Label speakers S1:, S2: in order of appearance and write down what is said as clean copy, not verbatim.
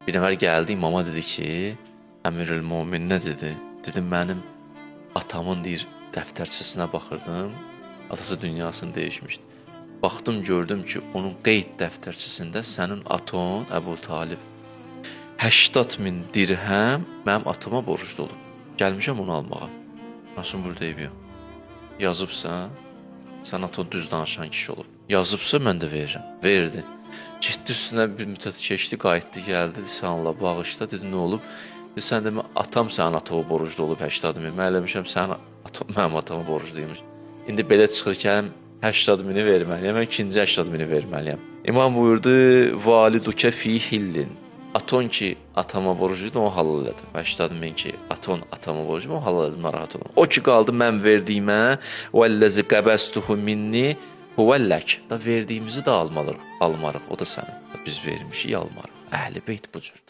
S1: Bir nəfər gəldi imama dedi ki, Əmirül Mömin nə dedi? Dedi mənim atamın deyir dəftərçəsinə baxırdım. Atası dünyasını dəyişmişdi. Baxdım gördüm ki, onun qeyd dəftərçəsində sənin aton Əbu Talib 80 min dirhəm mənim atama borclu olub. Gəlmişəm onu almağa. Nasıl burada eybi yox. Yazıbsa, sən aton düz danışan kişi olub. Yazıbsa mən də verirəm. Verdi. Getdi üstünə bir müddət keçdi, qayıtdı, gəldi, dedi, sən Allah bağışla, dedi, nə olub? Dedi, sən demə, atam sənin atama borclu olub 80 min. Mən eləmişəm, sənin atam mənim atama borcluymuş. İndi belə çıxır ki, həm 80 mini verməliyəm, həm ikinci 80 mini verməliyəm. İmam buyurdu, validukə fi hillin. Aton ki atama borcluydu, onu halal elədim. 80 min ki aton atama borcluydu, onu halal elədim, narahat olma. O ki qaldı mən verdiyimə, vəllazi qəbəstuhu minni huvəllək. Da verdiyimizi də almalıyıq, almarıq, o da sənin. Biz vermişik, almarıq. Əhl-i beyt bu cürdür.